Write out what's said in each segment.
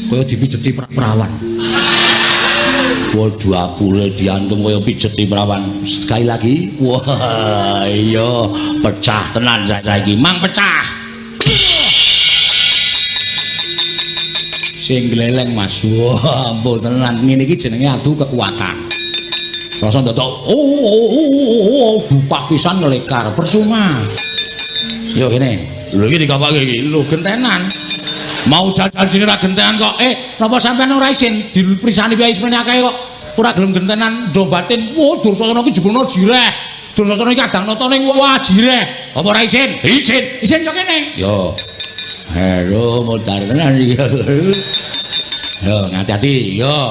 Kaya dipijeti perawan. Waduh apure diantem kaya pijeti perawan. Sekali lagi. Wah, iya pecah tenan saiki. Mang pecah. Sing gleleng Mas. Wah, ampun tenan. Ngene iki jenenge adu kekuatan. Rasa ndodok oh bupak pisan ngelekar percuma. Yo kene. Lho iki dikapake iki. Lho gentenan. Mau janjine ra gentenan kok. Napa sampean ora isin diprisani piye semene akeh kok ora gelem gentenan ndo batin. Wah, Dursasana iki jebulna jireh. Dursasana iki kadang nata ning wah jireh. Apa ora isin? Isin. Isin yo kene. Yo. Halo, modar tenan iki. Yo, ngati-ati yo.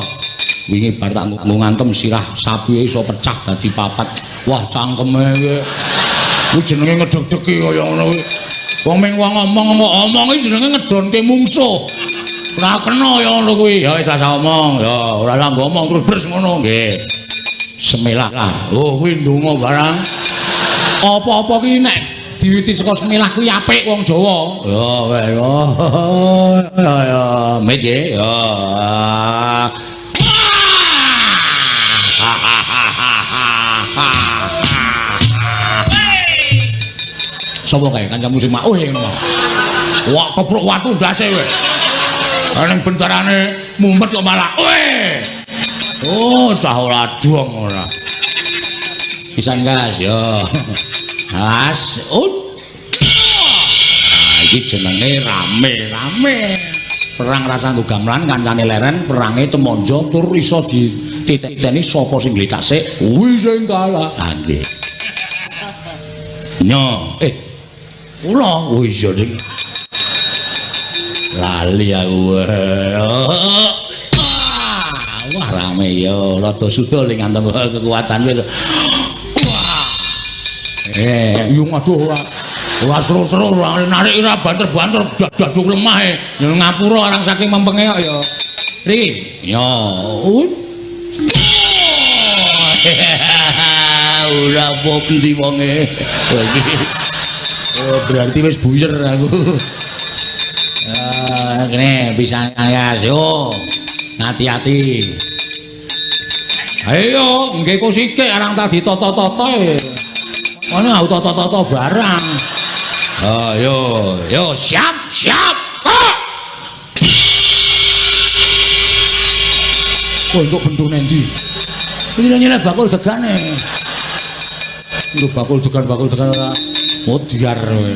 Wingi bar tak ngantem sirah sapi iso pecah dadi papat. Wah, cangkeme kuwi. Kuwi jenenge ngedeg-degi kaya ngono kuwi. Wong ming wong ngomong kok omong iki jenenge ngedonke mungsuh. Ora kena ya ngono kuwi. Ya wis rasa omong. Ya ora lah ngomong terus bres ngono nggih. Semilah. Oh kuwi ndonga barang. Apa-apa ki nek diwiti saka semilah kuwi apik wong Jawa. Ya wis. Ya ya mit nggih. Ya. Sapa kae kancamu sing mauh ngono. Wah kepruk watu ndase kowe. Ning bentarane mumet kok malah. Weh. Oh, cah ora dong ora. Pisan gas yo. As. Oh. Iki jenenge rame-rame. Perang rasa nggo gamelan kancane leren, perange temonjo tur iso dititeni sapa sing glitase kuwi sing kalah. Ha nggih. Nyo, kula oh iya ning lali aku. Wah rame ya, rada suda ning ngantem kekuatan wis. Wah. Yo aduh ora. Ora seru-seru, ora narik ora banter-banter daduk lemah e. Ngapura orang saking mempenge kok ya. Ri, yo. Ora apa endi wonge. Iki. Oh, berarti wis buyer aku. Ah, kene bisa ngas yo. Hati-hati. Ayo, nggih kok sikik arang ta ditata-tata e. Ono aku tata-tata barang. Ayo, yo siap, siap. Kok. Kowe kok bentune endi? Iki nyeleh bakul degane. Lho bakul degan ora. Modiar kowe.